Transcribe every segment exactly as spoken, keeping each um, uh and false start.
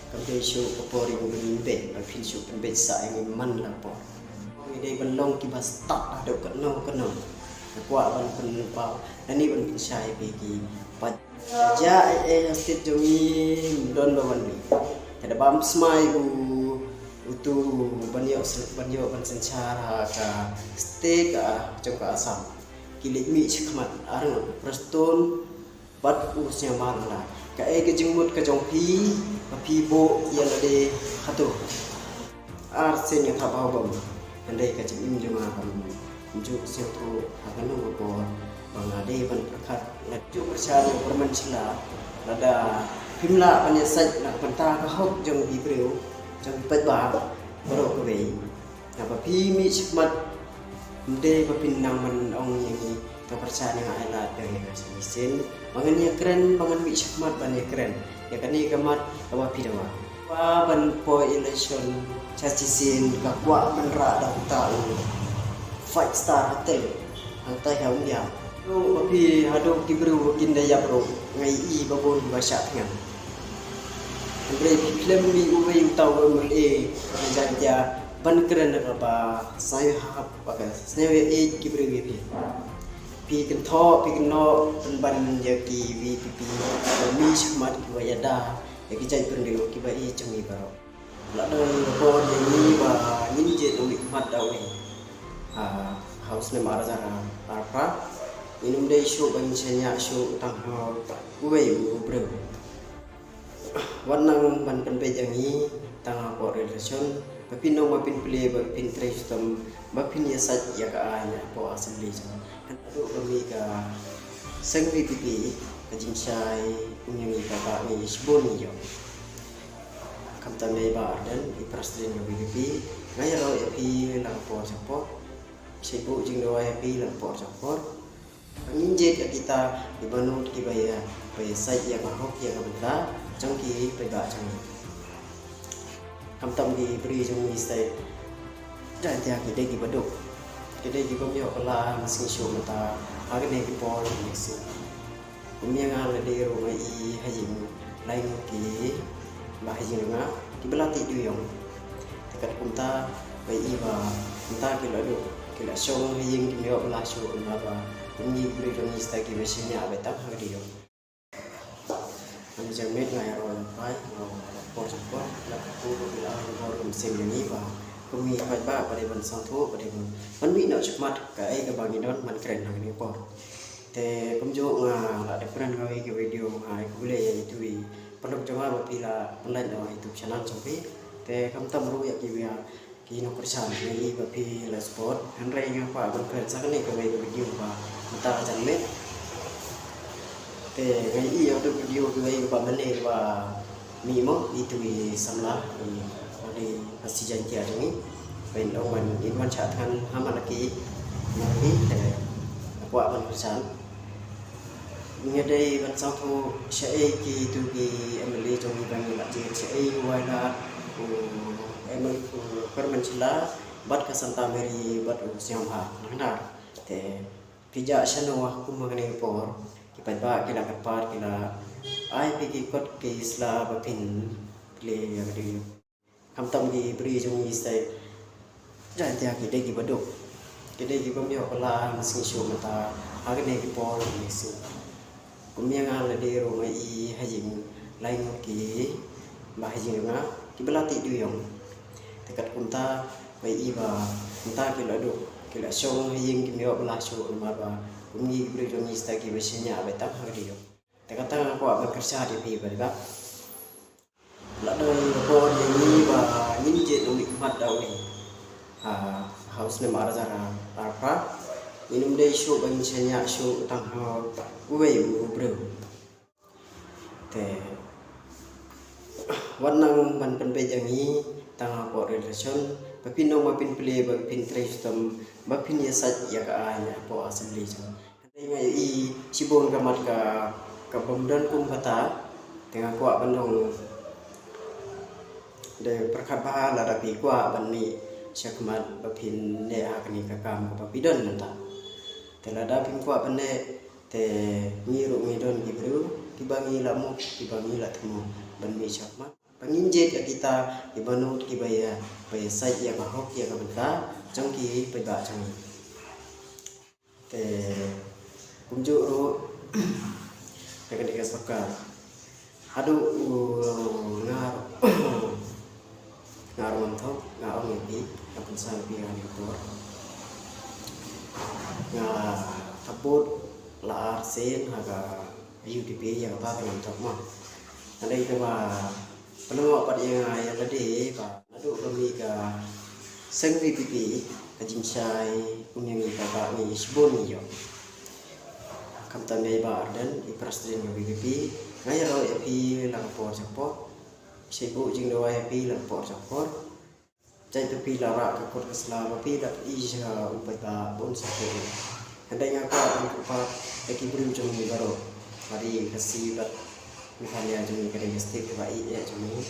Kam dei shuh ka por ïa ngi ban beh, ba phin shu pynbeit sah ïa ngi man la por. Ngi dei ban long kiba stad haduh katno katno. Nga kwah ban pynpaw lane ban pynshai ïa phi ki paid. Ka jia eh eh ha state jong ngi ym don ba wan mih. Te da bam smai u utu ban ïoh ban ïoh ban synshar ha ka state ka jong ka Assam. Ki leit mih shakhmat ar ngut, Prestone bad u Sniawbhalang Lad. Kaei ka jingmut ka jong phi ba phi buh ïa lade hato? Ar sien nga thap ha u bym. Hynrei ka jingim jong nga kam ju sngewthuh ha kano ka por ba nga dei ban pyrkhat, nga ju pyrshah ïa u Pyrmen Shylla. Lada phim lah ban ïasaid na ka bynta ka hok jong ki briew, jong ki paidbah baroh kawei. Naba phi mih shakhmat, ym dei ba phin nang ban ong ïa ngi, to pyrshah, nga ai lad ïa nga shisien ba ngan ïakren, ba ngan mih shakhmat ban ïakren ïa kane ka mat kaba phi dawa. Ba ban poi election shisien ka kwah ban rah da uta u five star hotel hangtai ha Umïa. Ruh ba phi haduh ki briew ba kin da ïap ruh nga ïohi ba bun ba shah thngan. Hynrei phi khlem mih uwei uta u MLA na Jaintia ban kren kaba sngewhap, ba ka sngewhap ïa ki briew ïa phi. Phi kynthoh, phi kynnoh pynban ïa ki VPP ba mih shakhmat kiba ïada ïa ki jaitbynriew kiba ïeit jong ngi baroh. La dei ka por ïa ngi ba ngin jied nongmihkhmat da uwei. Ha, ha u snem ar hajar arphew, ngin ym dei shuh ba ngin shaniah shuh tang ha uwei u briew. Wat nang ban pynbeit ïa ngi tang hapoh re election, ba phin ong, ba phin plie, ba phin trei shitom, ba phin ïasaid ïa ka aiñ hapoh assembly jong ngi. Haduh ba mih ka seng VPP, ka jingshai kum ïa ngi kaba ngi shibun ngi ïoh. Khamtam ïa i Bah Ardent, i president ka VPP, nga ïaroh ïa phi la ka por sha ka por. Shibun jingdawa ïa phi la ka por sha ka por. Ngin jied ïa kita kiba nud kiba ïa, ba ïasaid ïa ka hok ïa ka bynta jong ki paidbah jong ngi. Khamtam ki briew jong ngi state Jaintia ki dei kiba duk, ki dei kiba ym ïoh bylla mynsngi shuh mynta ha kine ki por election. Kum ïa nga lade ruh nga i ha ïing lai ngut ki ba ha ïing nga kiba la tih dewïong. Te kat kumta ba i ba mynta ki la duk, ki la shong ha ïing, kim ïoh bylla shuh, namar ba kum ngi ki briew jong ngi state kiba shaniah ba tang ha ka dewïong. Nga jingmut nga ïaroh ïa phi, nga por jong por la ka por ba ki la ïaroh kum sien ïa ngi ba kum ngi paidbah ba dei ban sngewthuh, ba dei ban mih noh shakhmat kaei kaba ngi don ban kren ha kane ka por. Te kumjuh nga la dep kren ha kawei ka video, nga ai khublei ïa itu i paralok jong nga ba phi la pynlait noh ha YouTube channel jong phi. Te khamtam ruh ïa kiwei ki nongkyrshan, nga i ba phi la support. Hynrei nga kwah ban kren sa kane kawei ka video ba mynta ka janmiet. Te nga i ïa utu u video kawei kaba mynne ba mih mo, itu i samla, i, i Khasi Jaintia jong ngi. Ba in ong ban, in wan shah thngan ha Malaki, Malaki, te nga kwah ban kyrshan. Nga dei ban sngewthuh shaei kitu ki MLA jong ngi ba ngi la jied, shaei u Wailadmiki, u MLA, u Kyrmen Shylla, bad ka Santa Mary, bad u Sniawbhalang Lad. Te phi jah shano ha kum ha kane ka por, ki paidbah ki la kyrpad, ki la ai phi ki kot ki sla ba phin plie ïa ka dewïong. Khamtam ki briew jong ngi state Jaintia ki dei kiba duk, ki dei kiba ym ïoh bylla mynsngi shuh mynta ha kine ki por election. Kum ïa nga lade ruh nga i ha ïing lai ngut ki ba ha ïing nga kiba la tih dewïong. Te kat kumta ba i ba mynta ki la duk, ki la shong ha ïing, kim ïoh bylla shuh, namar ba kum ngi ki briew jong ngi state kiba shaniah ba tang ha ka dewïong. Te kata nga kwah ban kyrshan ïa phi ba dei ba la dei ka por ïa ngi ba ngin jied nongmihkhmat da uwei. Ha, ha u snem ar hajar arphew, ngin ym dei shuh ba ngin shaniah shuh tang ha uwei u briew. Te wat nang ban pynbeit ïa ngi tang hapoh re election, ba phin ong, ba phin plie, ba phin trei shitom, ba phin ïasaid ïa ka aiñ hapoh assembly jong ngi. Hynrei nga ïohi shibun ka mat ka, ka bym don kum kata. Te nga kwah ban ong, dei pyrkhat bha lada phi kwah ban mih shakhmat ba phin neh ha kane ka kam kaba phi don mynta. Te lada phim kwah ban neh, te ngi ruh ngi don ki briew kiba ngi la mut, kiba ngi la thmu ban mih shakhmat. Ba ngin jied ïa kita kiba nud kiba ïa, ba ïa sait ïa ka hok ïa ka bynta jong ki paidbah jong ngi. Te kumjuh ruh, te ka dei ka sorkar. Haduh u nga, nga ruh ngam thok, nga ong ïa phi, nga pynsan ïa phi ha kane ka por. Nga thaput la ar sien ha ka U D P, ïa kata te ngam thok mo. Ka dei kaba pynlong pat ïa nga ïa lade ba naduh ba mih ka seng V P P, ka jingshai kum ïa ngi ka ba ngi shibun ngi ïoh. Khamtam ïa i Bah Ardent, i president ka V P P, nga ïaroh ïa phi la ka por sha ka por. Shibun jingduwai ïa phi la ka por sha ka por. Jait ba phi la rah ka kot ka sla, ba phi la ïohi sha u paidbah bun sha phi. Hynrei nga kwah ban kyrpad ïa ki briew jong ngi baroh, Mari, Khasi bad Meghalaya jong ngi, ka dei ka state kaba ïeit jong ngi,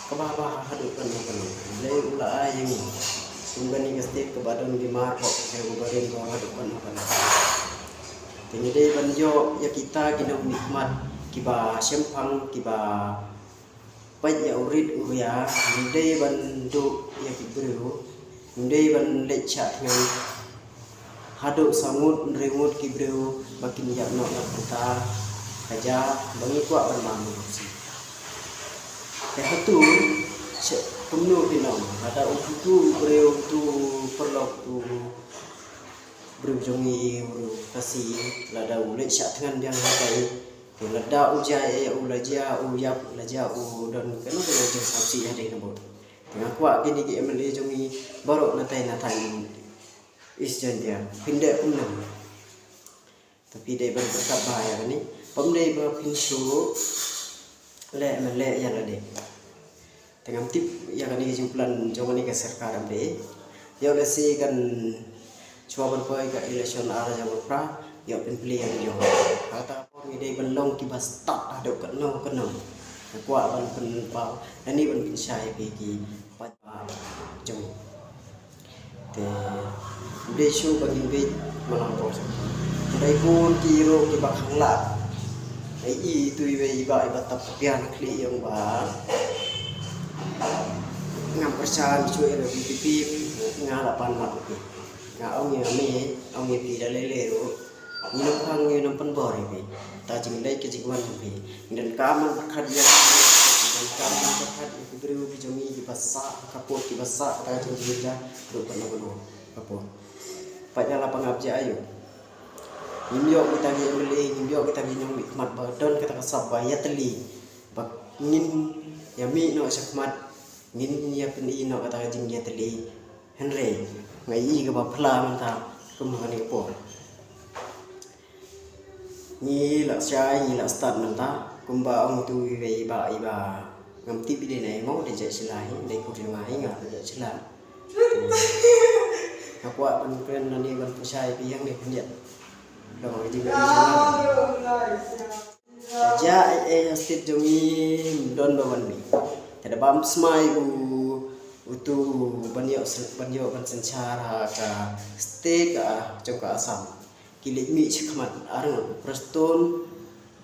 kaba bha haduh katno katno. Blei u la ai ïa ngi kum kane ka state kaba don ki mar, kaba don ki barim haduh katno katno. Te ngi dei ban ïoh ïa kita ki nongmihkhmat kiba shemphang, kiba peit ïa u rit u ria. Ngim dei ban duh ïa ki briew, ngim dei ban leit shah thngan haduh saw ngut hynriew ngut ki briew ba kin ïap noh na ka bynta ka jia ba ngi kwah ban bam. Te hato, sha kumno phi ong, lada utu u briew, utu u paralok, utu u briew jong ngi, u briew Khasi, lada u leit shah thngan biang ha kaei, te lada u jia, eh, u la jia u ïap, la jia u don kano kano jingsngewsih hadien nabud. Te nga kwah kine ki M L A jong ngi baroh na tei na thaiñ East Jaintia, phin dei kumno? Te phi dei ban pyrkhat bha ïa kane. Bym dei ba phin shu leh me leh ïa lade. Te ngam tip ïa kane ka jingplan jong kane ka sorkar em dei. Ïoh lehse kan shuwa ban poi ka election ar hajar arphew phra, ïoh pynplie ïa ka jong. Kata ka por ngi dei ban long kiba stad haduh katno katno. Nga kwah ban pynpaw lane ban pynshai ïa phi ki paidbah jong ngi. Te ym dei shuh ba ngin bit malang por. Hynrei bun ki ruh kiba khanglad. Ai i tu iwei i bah iba tap ka pian khlieh ïa u ba ngam pyrshang shuh ïa ka V P P, nga la pan mat ïa phi. Nga ong ïa me, ong ïa phi da lei lei ruh. Ngi nang pang, ngi nang pynbor ïa phi. Ta jingleit ka jingwan jong phi. Ngi donkam ban pyrkhat ïa, ngi donkam ban pyrkhat ïa ki briew ki jong ngi kiba sah ka pud, kiba sah ka jingjia ruh ka nongno ka pud. Pat ïa la pangap jia ayu. Ngim ïoh kita ki M L A, ngim ïoh kita ki nongmihkhmat ba don kata ka sap ba ïatylli. Ba ngin ïa mih noh shakhmat, ngin ïa pyni noh kata ka jingïatylli. Hynrei nga ïohi kaba phylla mynta kum ha kane ka por. Ngi la shai, ngi la stad mynta kumba ong tu iwei i bah iba ngam tip i dei na imo, dei jait shylla hi, dei kur jong nga hi, nga dei jait shylla. Nga kwah ban kren na ni ban pynshai ïa phi hangne khyndiat. Dong ka jingkren shylla. Ka jia ei ei ha state jong ngi, ym don ba wan mih. Te da bam smai u, utu ban ïoh syn-, ban ïoh ban synshar ha ka state ka jong ka Assam. Ki leit mih shakhmat arngut u Prestone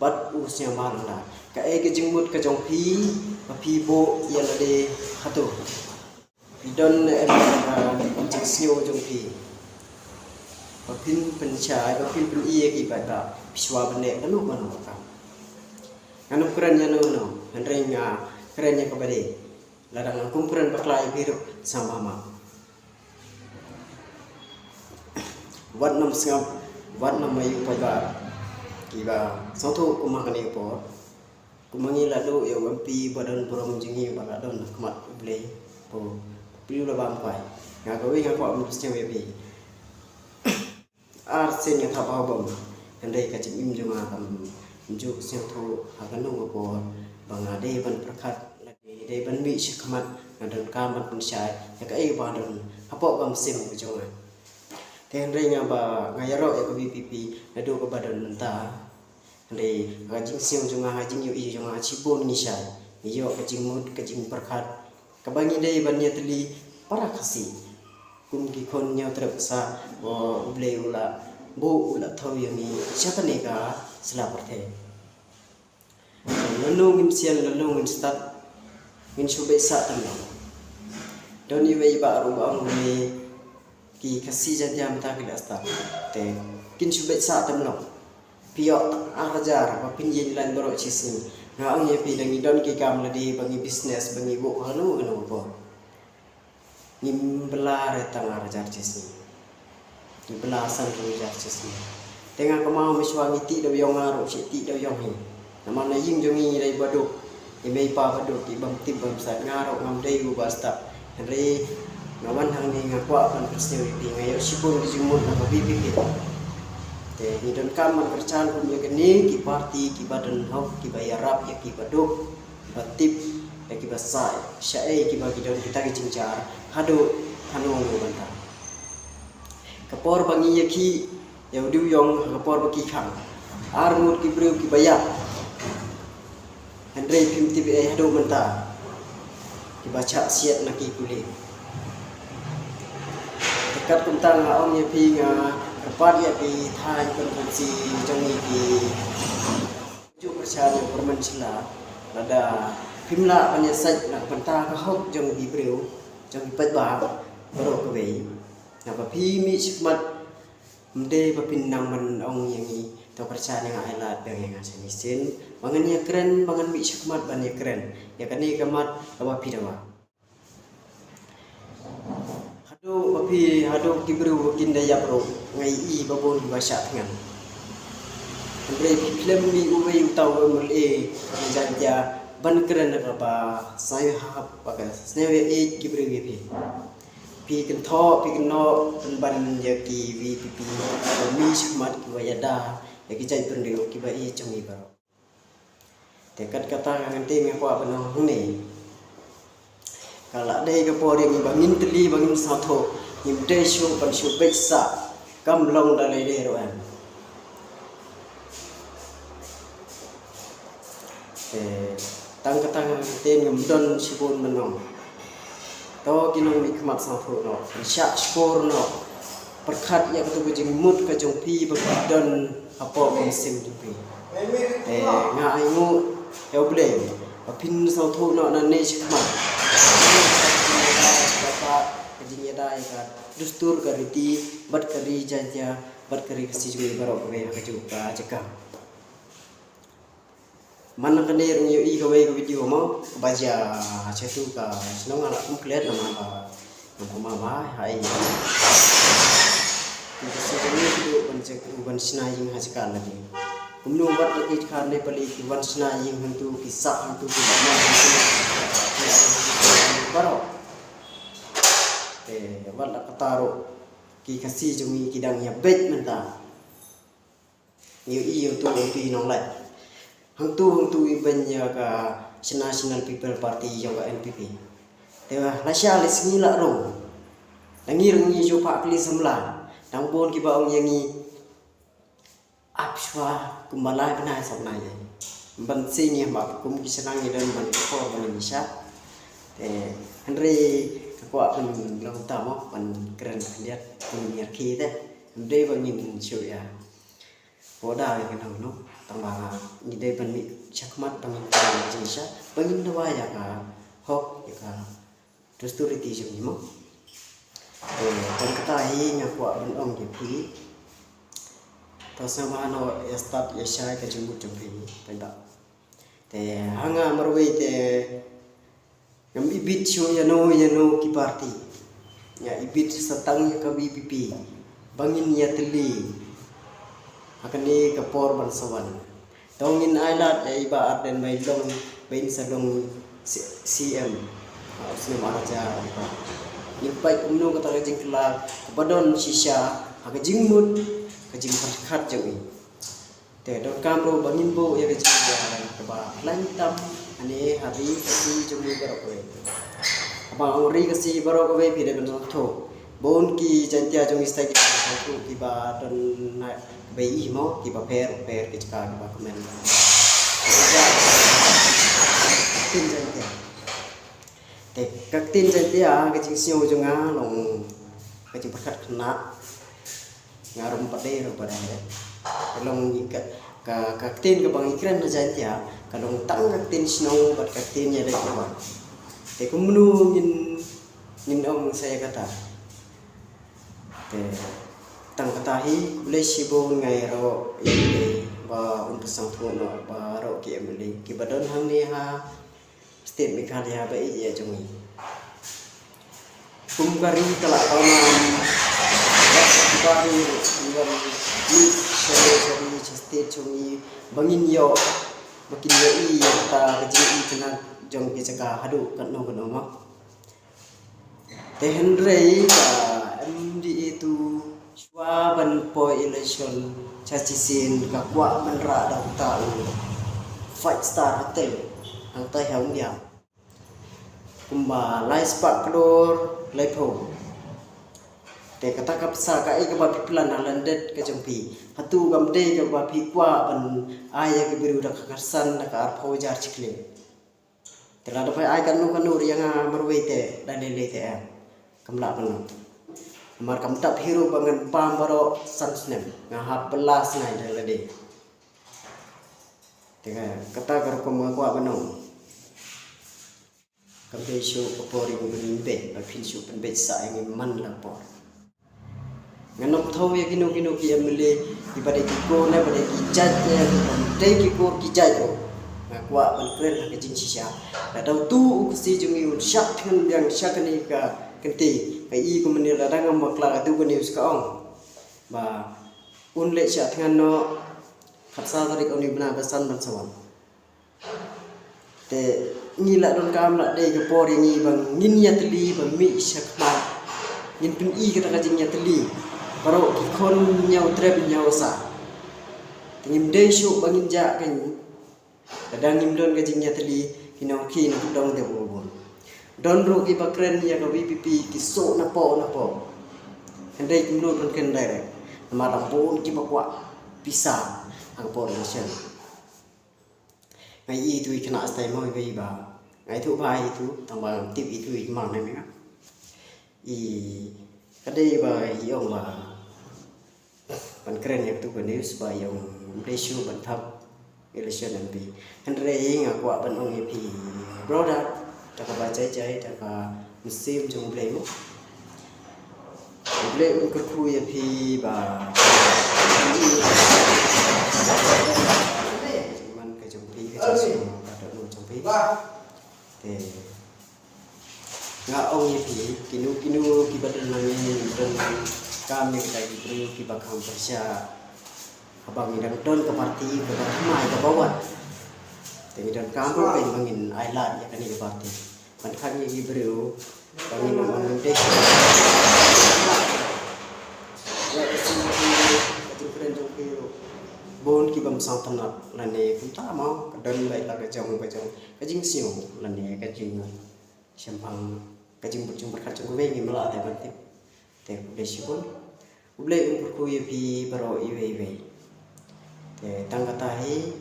bad u Sniawbhalang Dhar. Kaei ka jingmut ka jong phi ba phi buh ïa lade hato? Phi don em, ah, jingsngew jong phi ba phin pynshai, ba phin pyni ïa ki paidbah, phi shuwa ban leh kano kano ka kam. Ngan ym kren ïa no no, hynrei nga kren ïa kaba dei. Lada ngan kum kren bakla ïa phi ruh, sngap bha ma. Wat nym sngap, wat nym ïohi paidbah kiba sngewthuh kum ha kane ka por. Kum ma ngi la duh ïa u M P ba don burom jong ngi ba la don ha khmat U Blei, u briew la bam kwai. Nga kawei nga kwah ban pynsngew ïa phi. Ar sien nga thap ha u bym, hynrei ka jingim jong nga kam ju sngewthuh ha kano ka por ba nga dei ban pyrkhat, dei ban mih shakhmat, nga donkam ban pynshai ïa kaei ba don hapoh ka mynsiem ka jong nga. Te hynrei nga ba nga ïaroh ïa ka V P P naduh kaba don mynta. Hynrei ha ka jingsngew jong nga, ha ka jingïohi jong nga, shibun ngi shai, ngi ïoh ka jingmut, ka jingpyrkhat kaba ngi dei ban ïatylli para Khasi kum ki khun ñiewtrep sa, ba U Blei u la buh, u la thew ïa ngi sha kane ka sla pyrthei. Lano ngin sian, lano ngin stad, Ngin shu beit sah tam long. Don iwei i bah ruh ba ong ne ki Khasi Jaiñtia mynta ki la stad. Te kin shu beit sah tam long. Phi ïoh tang ar hajar ba phin ïeng line baroh shi sngi. Nga ong ïa phi, da ngi don ki kam lade, ba ngi business, ba ngi buh kano kano ka por, ngim bylla re tang ar hajar shi sngi. Ngi bylla san hajar shi sngi. Te nga kynmaw mynshuwa ngi tih da u ïong, nga ruh shu tih da u ïong hi. Namar na ïing jong ngi dei ba duk, i mei i pa ba duk, i bym tip bym sait, nga ruh ngam dei uba stad. Hynrei nga wan hangne nga kwah ban pynsngew ïa phi, nga ïoh shibun ki jingmut na ka V P P. Te ngi donkam ban kyrshan kum ïa kine ki party kiba don hok, kiba ïarap ïa kiba duk, kiba tip ïa kiba sah, shaei kiba ki don kita ki jingjar, haduh hano hano bynta. Ka por ba ngi ïakhih ïa u dieng ïong ha ka por ba ki khang, ar ngut ki briew kiba ïap. Hynrei phim tip ei haduh mynta, kiba shah siat na ki pule. Te kat kumta nga ong ïa phi, nga kyrpad ïa phi thaiñ constituency jong ngi ki ju kyrshan ïa u Pyrmen Shylla, lada phim lah ban ïasaid na ka bynta ka hok jong ki briew, jong ki paidbah baroh kawei, naba phi mih shakhmat, ym dei ba phin nang ban ong ïa ngi, to kyrshan ïa nga, ai lad biang ïa nga shane shisien ba ngan ïakren, ba ngan mih shakhmat ban ïakren ïa kane ka mat kaba phi dawa. Haduh ba phi, haduh ki briew ba kin da ïap ruh, nga ïohi ba bun kiba shah thngan. Hynrei phi khlem mih uwei uta u MLA na Jaiñtia ban kren, kaba sngewhap, ba ka sngewïeit ki briew ïa phi. Phi kynthoh, phi kynnoh pynban ïa ki VPP, ba mih shakhmat kiba ïada ïa ki jaitbynriew kiba ïeit jong ngi baroh. Te kat kata ka ngan, te nga kwah ban ong hangne, ka la dei ka por ïa ngi ba ngin tylli, ba ngin sngewthuh, ngim dei shuh ban shu beit sah, kam long da lei lei ruh em. Te tang kata ka ktien ngam don shibun ban ong. To ki nongmihkhmat sngewthuh noh, shah shkor noh, pyrkhat ïa katu ka jingmut ka jong phi ba phi don hapoh ka mynsiem jong phi. Te nga ainguh ïa U Blei ba phin sngewthuh noh nangne shakhmat ka jingïada ïa ka dustur, ka riti bad ka ri Jaiñtia bad ka ri Khasi jong ngi baroh kawei ha kajuh ka jaka. Man la kane ruh ngi ïohi kawei ka video mo kaba jia shatu ka shnong, nga la kum klet namar ba ngam kumba ba ha i. Ki Khasi jong ngi ki duh ban jia, ki duh ban shna ïing ha jaka lade. Kumno wat la ki jaka Nepali ki wan shna ïing hangtu, ki sah hangtu, ki sah hangtu. Baroh. Te wat la kata ruh ki Khasi jong ngi ki dang ïa beit mynta. Ngi ïohi ïa utu u M P nonglait. Hangtu hangtu i ban ïa ka National People Party jong ka N P P. Te lashai la sngi la rung. La ngi rung ngi ju phah kli samla. Dang bun kiba ong ïa ngi ap shuwa kumba lai bnai saw bnai. Ban sing ïa ma kum ki shnong ngi don ban kor ban ngi sha. Te hynrei ka kwah ban long ta mo ban kren khyndiat ban ïa ki te. Hynrei ba ngin shu ïa Ko da ïa ka nong no, tang ba ngi dei ban mih shakhmat ba ngin kren jingshisha, ba ngin dawa ïa ka hok, ïa ka dustur riti jong ngi mo. Te tang kata hi nga kwah ban ong ïa phi. To sngewbha noh ïa stad ïa shai ka jingmut jong phi, phi ba. Te ha nga marwei te ngam ibit shuh ïano ïano ki party. Nga ibit sa tang ïa ka VPP ba ngin ïatylli ha kane ka por ban sa wan. To ngin ailad ïa i Bah Ardent ba in long, ba in sa long C-, CM. Ha u snem ar hajar arphew. Ngin peit kumno kata ka jingkylla kaba don shisha ha ka jingmut, ka jingpyrkhat jong i. Te donkam ruh ba ngin buh ïa ka jingïalang kaba khlaiñ tam hangne ha ri Khasi jong ngi baroh kawei. Haba ong ri Khasi baroh kawei phi dei ban sngewthuh. Bun ki Jaiñtia jong ngi stai kiba sngewthuh kiba don na kiba ïohi mo kiba pher pher ki jaka kiba kmen. Ktien Jaiñtia. Te ka ktien Jaiñtia ka jingsngew jong nga long ka jingpyrkhat khynnah. Nga ruh pat dei ruh pat dei. Ka long ka, ka, ka ktien kaba ngi kren na Jaiñtia ka long tang ka ktien shnong bad ka ktien ïaleh ïawad. Te kumno ngin, ngin ong sa ïa kata. Te tang kata hi, khublei shibun, nga ïaroh ïa U Blei ba un pynsangeh noh baroh ki M L A kiba don hangne ha State Meghalaya ba ïeit jong ngi. Kum ka ri ka la pawnam, ba ka ri ruh ki wan mih sha ri sha ri sha state jong ngi ba ngin ïoh, ba kin ïohi ïa kata ka jingïeit jong ki jaka haduh katno katno ma. Te hynrei ka M D A tu shuwa ban poi election sha shisien ka kwah ban rah da uta u five star hotel hangtai ha Umïa. Kumba lai spah klur laiphew. Te kata ka pisa kaei kaba phi plan ha lyndet ka jong phi? Hato kam dei kaba phi kwah ban ai ïa ki briew da ka kyrsan da ka arphew hajar shikli? Te lada phi ai kano kano ruh ïa nga marwei te da lei lei te em. Kam lah kano. Namar kam dap hi ruh ba ngan pam baroh san snem. Nga hap bylla snai da lade. Te ka, kata ka rukom nga kwah ban ong. Kam dei shuh ka por ïa ngi ban beit, ba phin shu pynbeit sah ïa ngi man la por. Ngan ym thew ïa kino kino ki M L A, kiba dei ki kur ne ba dei ki jait ne, kiba dei ki kur ki jait ruh. Nga kwah ban kren ha ka jingshisha. Lada utu u Khasi jong ngi un shah thngan biang sha kane ka kynti, ka i kumne, lada ngam bakla katu ka news ka ong ba un leit shah thngan noh khatsaw tarik une u bnai ba san ban sa wan. Te ngi la donkam, la dei ka por ïa ngi ba ngin ïatylli ba mih shakhmat. Ngin pyni kata ka jingïatylli. Baroh ki khun ñiaw trep ñiaw sa. Te ngim dei shuh ba ngin jah kein. Lada ngim don ka jingïatylli, ki nongkynnoh ki dong te bun bun. Don ruh kiba kren ïa ka V P P ki shu napoh napoh. Hynrei kim nud ban kren direct. Namar dang bun kiba kwah pisa ha ka por election. Nga ïohi itu i khynnah stai mo iwei ba nga ithuh bha itu, tang ba ngam tip itu i kmang ne me nga. I ka dei ba i ong ba ban kren ïa katu ka news ba i ong ym dei shuh ban thap election M P. Hynrei nga kwah ban ong ïa phi brother, da kaba jai jai, da ka mynsiem jong U Blei mo. U Blei un kyrkhu ïa phi ba man ka jong phi, ka jong phi, ka jong phi. Te nga ong ïa phi, kino kino kiba don hangne, donkam ïa kita ki briew kiba kham pyrshah. Haba ngi dang don ka party kaba thymmai kaba wan, te ngi donkam ruh ba ngin ailad ïa kane ka party. Ban khang ïa ki briew ba ngin ym ong ym dei. Ïa ka jingkren jong phi ruh, bun ki bym sngewtynnat lane kumta mo, ka don beit la ka jong ka jong ka jingsngew lane ka jingshemphang, ka jingbud jingpyrkhat jong kiwei, ngim lah te ban tip. Te khublei shibun. U Blei un kyrkhu ïa phi baroh iwei iwei. Te tang kata hi,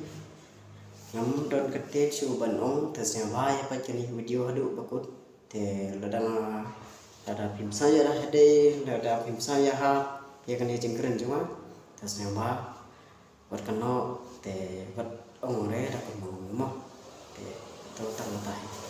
ngam don kyntien shuh ban ong, te sngewbha ïa peit kane ka video haduh ba kut. Te lada nga, lada phim sngew ïa da hade, lada phim sngew ïa hap ïa kane ka jingkren jong nga, te sngewbha wat kynnoh, te wat ong re da kumno mo. Te to tang kata hi.